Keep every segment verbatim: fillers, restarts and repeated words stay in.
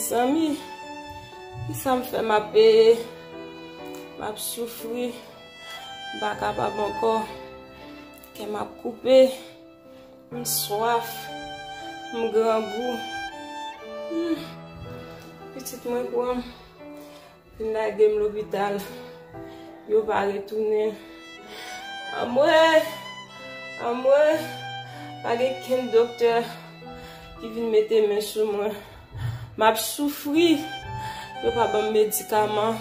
Mezanmi, kisa m fè m ap peye? M ap soufri, m pa kapab ankò. Kè m ap koupe, m swaf, m grangou. Hmm. Pitit mwen pran m, vin lage m lopital. Yo pa retounen. Anmwe! Anmwe! Pa gen kenn doktè ki vin mete men sou mwen. M ap soufri. Yo pa ban m medikaman.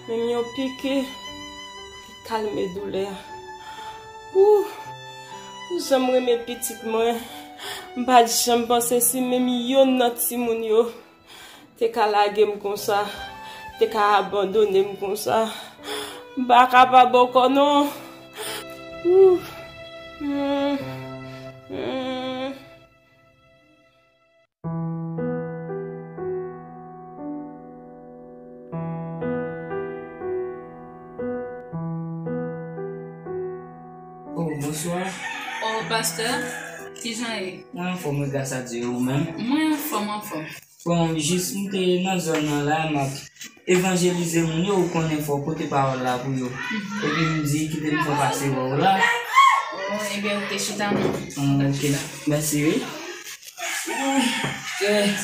Menm yon piki pou ki kalme doulè. Ou, ou janm renmen pitit mwen. M pa t janm panse si menm yonn nan timoun yo te ka lage m konsa, te ka abandone m konsa. M pa kapab ankò non. Ouf. Hmm. Hmm. Oh, bonswa. Oh, pastè, kijan ye? Mwen anfòm, wi, gras a Dye, ou menm? Mwen anfòm, anfòm. Bon, jis m te nan zòn nan la, m ap evanjelize moun yo, ou konnen fò pote pawòl la pou yo. Mhm. Epi m di, kite m fè pase wè w la. Oh, ebyen, ou te chita non. Ah, ok. Mèsi, wi. Eh,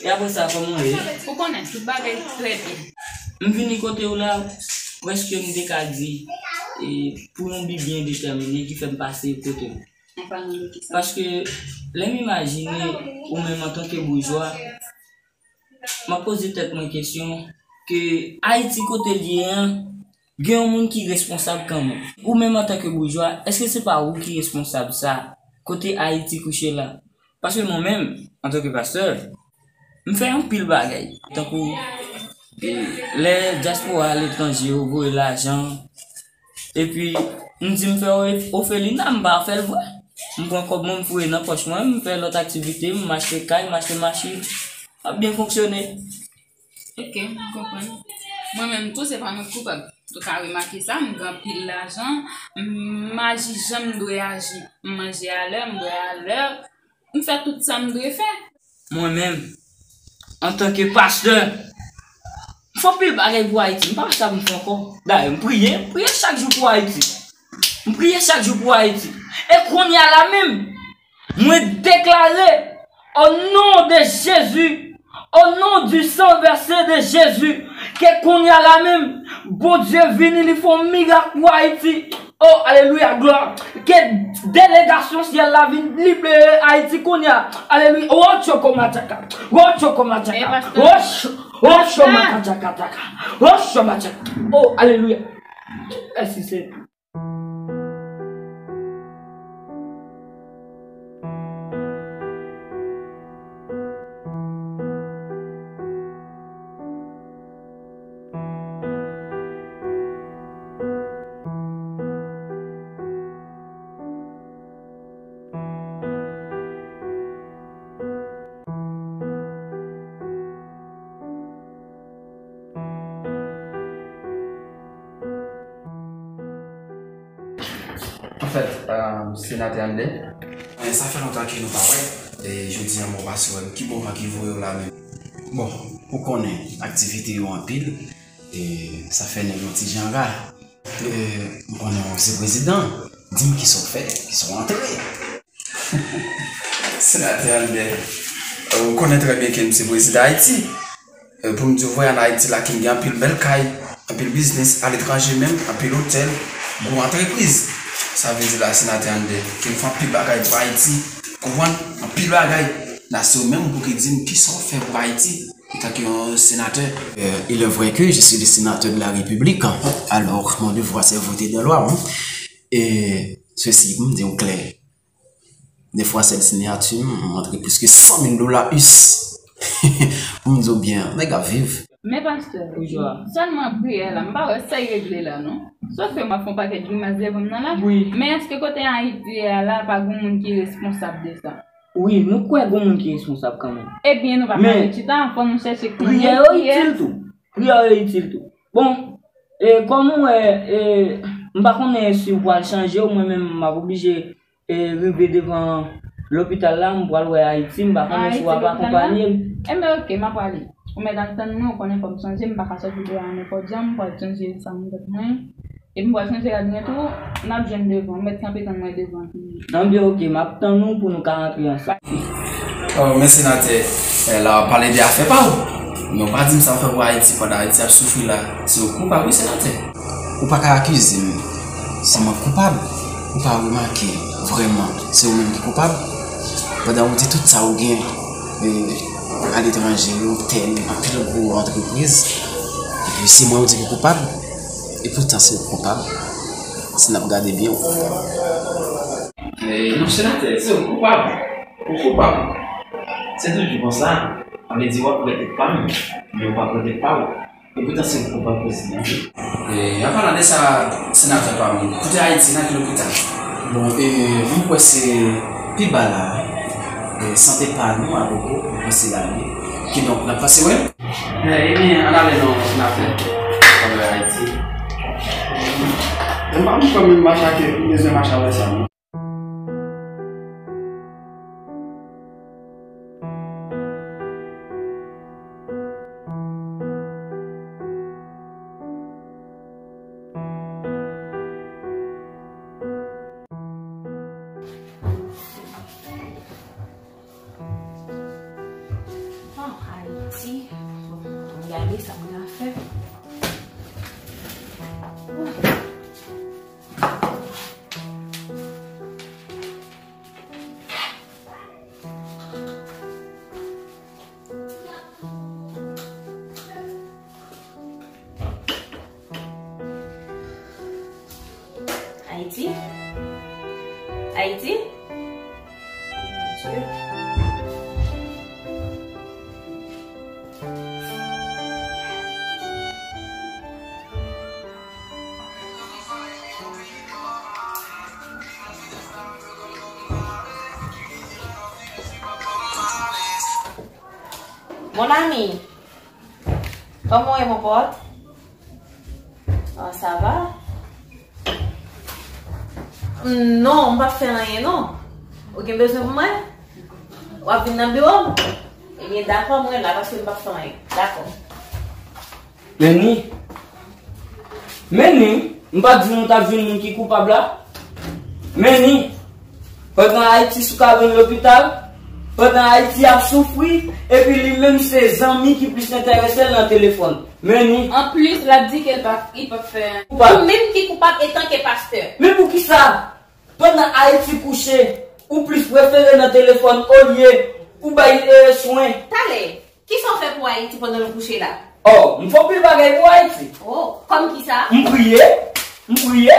e apre sa, kòman w ye? Ou konnen, tout bagay trè byen. M vini kote w la, prèske m te ka di, e, pou yon bi byen detèmine ki fè m pase kote w. An palan de kisa? Paske, lè m imajine ou menm antanke boujwa, m ap poze tèt mwen kesyon ke Ayiti kote l ye an, gen yon moun ki responsab kanmenm. Ou menm antanke boujwa, èske se pa ou ki responsab sa? Kote Ayiti kouche la? Paske mwen menm, antanke pastè, m fè anpil bagay. Tankou, e, lè dyaspora aletranje yo voye lajan, epi m di m fè o-, ofelina, m pa fè l vre. M pran kòb mwen, m foure nan pòch mwen, m fè lòt aktivite, m achte kay, m achte machin. L ap byen fonksyone. Ok, m konprann. Mwen menm tou, se pa mwen k koupab. Ou ka remake sa, m gen anpil lajan, m aji jan m dwe aji. M manje alè, m bwè alè, m fè tout sa m dwe fè. Mwen menm, antanke pastè, m fè anpil bagay pou Ayiti. M pa wè sa pou m fè ankò. Dayè, m priye, m priye chak jou pou Ayiti. M priye chak jou pou Ayiti. E kounye a la menm, mwen deklare, au nom de Jésus, au nom du sang versé de Jésus, ke kounye a la menm, Bondye vini, li fè yon mirak pou Ayiti. Oh, alelouya, glwa. Ke delegasyon syèl la vin libere Ayiti kounye a. Alelouya. Wotchoko matchaka. Wotchoko matchaka. Wotch-, wotcho matchaka. Wotcho matchaka. Oh, alelouya. Mèsi, Senyè. Anfèt, euh, Senatè Ander. Eh, sa fè lontan ke nou pa wè. E jodi a, mwen pase wè m. Ki bò ki voye w la menm? Bon, ou konnen, aktivite yo anpil. E sa fè nèg yon ti jan ra. E m konnen w se prezidan. Di m kisa w fè, kisa w antre. Senatè Ander, ou konnen trè byen ke m se prezidan Ayiti. E, pou m di w vrè, ann Ayiti la, ke m gen anpil bèl kay, anpil biznis, aletranje menm, anpil otèl, gwo antrepriz. Sa vle di la, Senatè Ander, ke m fè anpil bagay pou Ayiti. Konprann? Anpil bagay. La, se ou menm pou ki di m kisa w fè pou Ayiti, antanke yon senatè. Euh, il est vrai que je suis le sénateur de la République. Alors, mon devoir, c'est voter des lois, hein. Et ceci, pou m di w klè, Defwa, sèl siyati m, m antre plis ke san mil dola U S. Pou m di w byen, nèg ap viv. Men pastè, sèlman priyè la, m pa wè sa y regle la non. Sòf ke m ap fè yon pakèt grimas devan m nan la. Wi. Men èske kote Ayiti ye a la, pa gen moun ki responsab de sa? Wi, nou kwè gen moun ki responsab kanmenm. Ebyen, nou pa pale chita, fò nou chèche konnen kiyès. Priyè yo itil tou. Priyè yo itil tou. Bon, e, kòm ou wè, e, m pa konnen si w pral chanje, mwen menm, m ap oblije e rive devan Lopital la, m pral wè Ayiti, m pa konnen si w ap akonpanye m. Enben, oke, m ap prale. Ou mèt ap tann mwen, ou konnen fò m chanje, m pa ka sòti deyò a nenpòt jan, m pral chanje sa nan tèt mwen. Epi m pral chanje rad mwen tou, n ap jwenn devan, ou mèt kanpe tann mwen devan. Enben, oke, m ap tann ou pou nou ka rantre ansanm. Oh, men senatè, eh, la w ap pale de afè pa w. Men w pa di m sa w fè pou Ayiti pandan Ayiti ap soufri la. Se w k koupab, wi, senatè. Ou pa ka akize m si mwen koupab. Ou pa remake vrèman se ou menm ki koupab. Pandan ou di tout sa ou gen, eh, aletranje, otèl, anpil gwo antrepriz. Epi se mwen ou di ki koupab. Epoutan se ou k koupab. Si n ap gade byen, ou koupab. Eh, non, senatè, se ou k koupab. Ou koupab. Se toujou konsa. Sa vle di w ap prete pa m, men ou pa prete pa w. Epoutan se ou k koupab, prezidan. E, an palan de sa, senatè pa m, kote Ayiti, nan ki lopital? Bon, e, m kwè se pi ba la, e, sante pa nou, Agogo, m kwè se la li ye. Kidonk, n ap pase wè l. E, ebyen, ann ale non, senatè. Ann wè Ayiti. M pa m kwè menm mache ake, m bezwen mache avè sa, non. Ah, Ayiti. Bon, ann gade sa m ka fè. Ayiti? Ayiti? Mon Dieu. Mon ami, kòman w ye, mon pòt? Ah, sa va? Non, m p ap fè anyen, non. Ou gen bezwen pou mwen? W ap vin nan biwo m? Ebyen, dakò, mwen la, paske m p ap fè anyen. Dakò. Men ni, men ni, m pa t di nou t ap jwenn moun ki koupab la? Men ni, pandan Ayiti sou kabann lopital, pandan Ayiti ap soufri, epi li menm se zanmi ki plis enterese l nan telefòn. Men ni. Anplis, l ap di ke l pa, li p ap fè anyen. Koupab. Ou menm ki koupab etanke pastè. Men poukisa? Pandan Ayiti kouche, ou plis prefere nan telefòn olye ou bay, eh, swen. Talè, kisa w fè pou Ayiti pandan nou kouche la? Oh, m fè anpil bagay pou Ayiti. Oh, kòm kisa? M priye, m priye.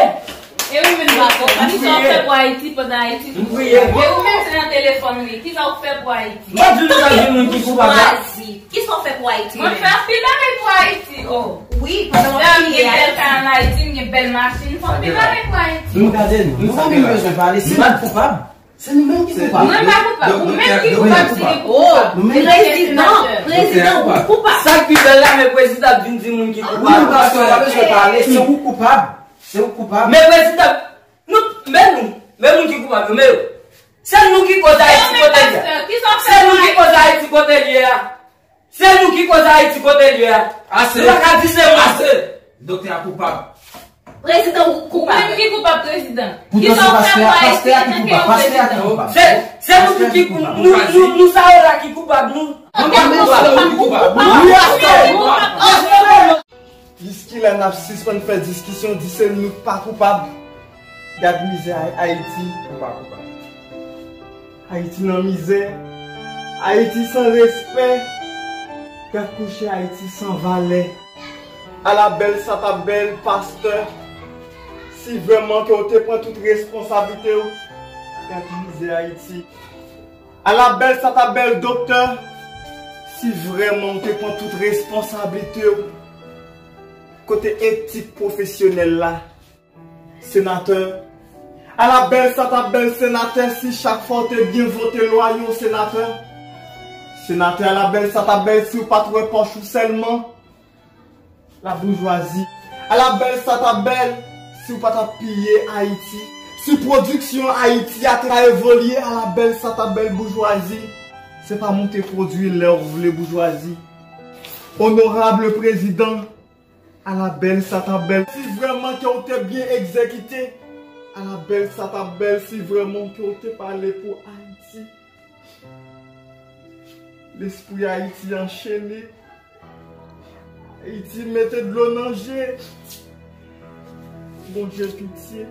E ou menm, Bravo, kisa w fè pou Ayiti pandan Ayiti kouche la? M priye. E ou menm, se nan telefòn li. Kisa w fè pou Ayiti? M pa di nou pa gen moun ki koupab la. Kisa w fè pou Ayiti? Mwen fè anpil bagay pou Ayiti, oh. Wi, pandan w ap gen bèl kay ann Ayiti, m gen bèl machin, m fè anpil bagay pou Ayiti. Nou gade nou. Nou pa menm bezwen pale. Se nou k koupab. Se nou menm ki koupab. Mwen pa koupab. Ou menm ki koupab si li koupab. Oh, prezidan, prezidan, ou koupab. Sa k pi bèl la, men prezidan ap vin di moun ki koupab. Ou menm pastè, ou pa bezwen pale. Se ou k koupab. Se ou k koupab. Men prezidan, nou, men nou, men moun ki koupab yo, men yo. Se nou ki koz Ayiti kote l ye a. Se nou ki koz Ayiti kote l ye a. Se nou ki koz Ayiti kote l ye a. Ase. Nou pa ka di se mwen. Ase. Doktè a koupab. Prezidan ou koupab. Ou menm ki koupab, prezidan. Kisa w fè pou Ayiti antanke yon prezidan? Se, se nou ki, nou, nou, nou sa yo la ki koupab, nou. Mwen pa koupab. Ou pa koupab. Wi, ase. Jiskilè n ap sispann fè diskisyon, di se nou k pa koupab. Gad mizè Ay-, Ayiti. Ou pa koupab. Ayiti nan mizè. Ayiti san respè. Gad kouche Ayiti san valè. Ala bèl sa t ap bèl, pastè, si vrèman ke w te pran tout responsablite w. Gad mizè Ayiti. Ala bèl sa t ap bèl, doktè, si vrèman w te pran tout responsablite w. Kote etik pwofesyonèl la, senatè? Ala bèl sa t ap bèl, senatè, si chak fwa w te byen vote lwa yon senatè. Senatè, ala bèl sa t ap bèl si w pa t wè pòch ou sèlman. Laboujwazi. Ala bèl sa t ap bèl si w pa t ap piye Ayiti. Si pwodiksyon Ayiti a te ka evolye a la bèl sa ta bèl boujwazi, se pa moute pwodui lè w vle boujwazi. Onorab prezidan, a la bèl sa ta bèl si vrèman ke w te byen egzekite, a la bèl sa ta bèl si vrèman ke w te pale pou Ayiti. Lespri Ayiti anchene. Ayiti mete dlo nan je. Bondye pitye.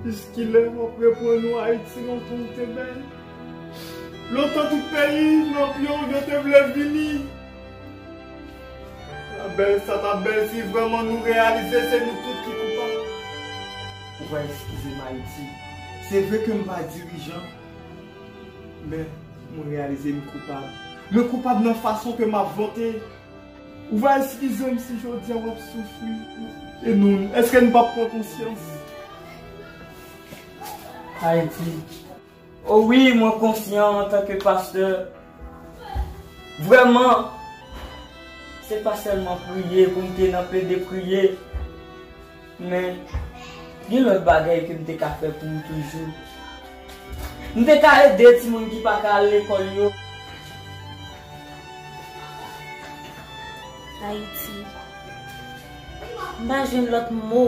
Jiskilè w ap reprann nou Ayiti lontan w te bèl? Lontan tout peyi nan pye w yo te vle vini. La bèl sa ta bèl si vrèman nou reyalize se nou tout ki koupab. Ou va eskize m Ayiti. Se vre ke m pa dirijan, men mwen reyalize m koupab. Mwen koupab nan fason ke m ap vante. Ou va eskize m si jodi a w ap soufri. E nou, èske n p ap pran konsyans? Ayiti. O wi, mwen konsyan antanke pastè. Vrèman, se pa sèlman priye pou m te nan plede priye. Men, gen lòt bagay ke m te ka fè pou ou toujou. M te ka ede timoun ki pa ka al lekòl yo. Ayiti, m pa jwenn lòt mo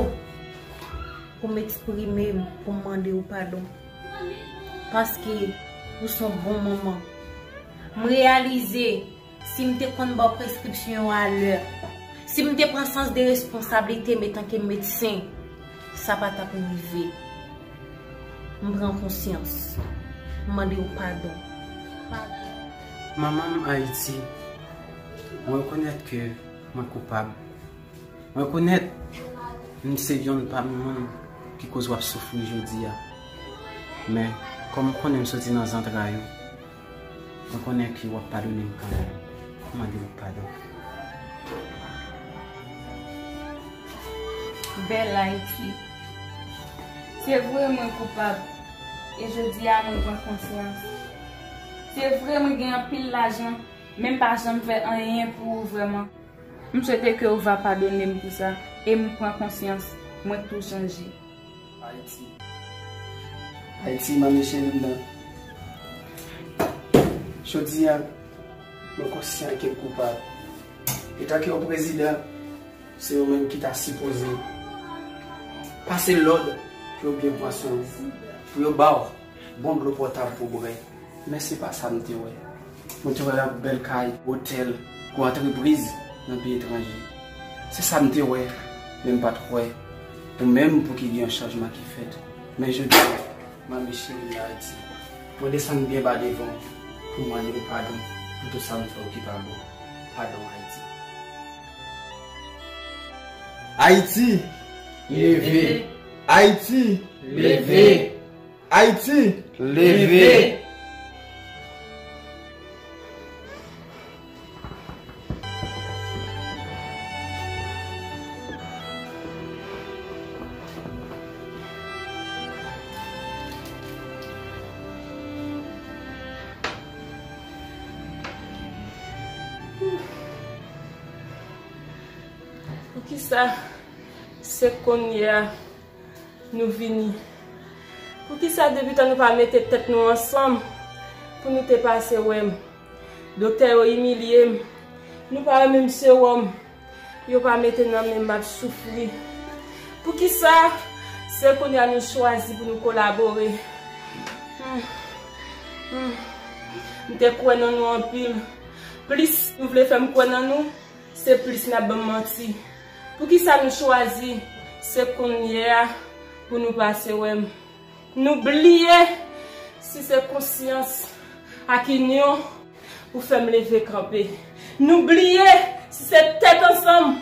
pou m eksprime m, pou m mande w padon. Paske ou se yon bon manman. M reyalize, si m te konn ba w preskripsyon yo alè, si m te pran sans de responsablite m etanke medsen, sa pa t ap rive. M pran konsyans. M mande w padon. Padon. Manman m Ayiti, mwen rekonèt ke mwen koupab. Mwen rekonèt m se yonn pami moun ki koz w ap soufri jodi a. Men, kòm m konnen m soti nan zantray ou, mwen konnen ke w ap padone m kanmenm. Mwen mande w padon. Bèl Ayiti. Se vre mwen koupab. E jodi a mwen pran konsyans. Se vre mwen gen anpil lajan, men m pa janm fè anyen pou ou vrèman. M swete ke ou va padone m pou sa, e m pran konsyans, mwen tou chanje. Ayiti. Ayiti, manmi cheri m nan. Jodi a, mwen konsyan ke m koupab. Etanke yon prezidan, se ou menm ki ta sipoze pase lòd pou yo byen pran swen w, pou yo ba w bon dlo potab pou bwè. Men se pa sa m te wè. Mwen te wè yon bèl kay, otèl, gwo antrepriz nan peyi etranje. Se sa m te wè, men m pa t kwè ou menm pou ki gen yon chanjman ki fèt. Men jodi a, manmi cheri m nan Ayiti, mwen desann byen ba devan w pou m mande w padon pou tout sa m fè w ki pa bon. Padon, Ayiti. Ayiti, leve! Ayiti, leve! Ayiti, leve! Poukisa se kounye a nou vini? Poukisa depi tan nou pa mete tèt nou ansanm pou nou te pase wè m? Doktè yo imilye m. Nou pa wè menm sewòm yo pa mete nan men m, m ap soufri. Poukisa se kounye a nou chwazi pou nou kolabore? Hmm. Hmm. M te kwè nan nou anpil. Plis nou vle fè m kwè nan nou, se plis n ap ban m manti. Poukisa nou chwazi se kounye a pou nou pase wè m? Nou bliye si se konsyans ak inyon pou fè m leve kanpe. Nou bliye si se tèt ansanm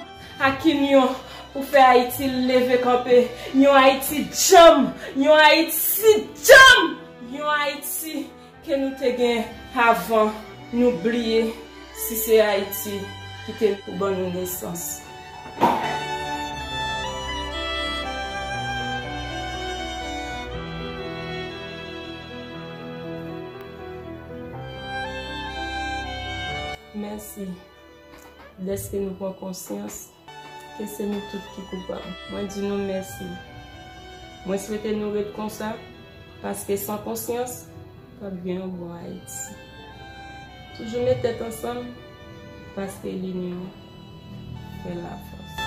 ak inyon pou fè Ayiti leve kanpe. Yon Ayiti djanm, yon Ayiti djanm, yon Ayiti ke nou te gen avan nou bliye si se Ayiti ki te pou ban nou nesans. Mèsi dèske nou pran konsyans ke se nou tout ki koupab. Mwen di nou mèsi. Mwen swete nou ret konsa, paske san konsyans, p ap gen yon bon Ayiti. Toujou met tèt ansanm, paske linyon fè lafòs.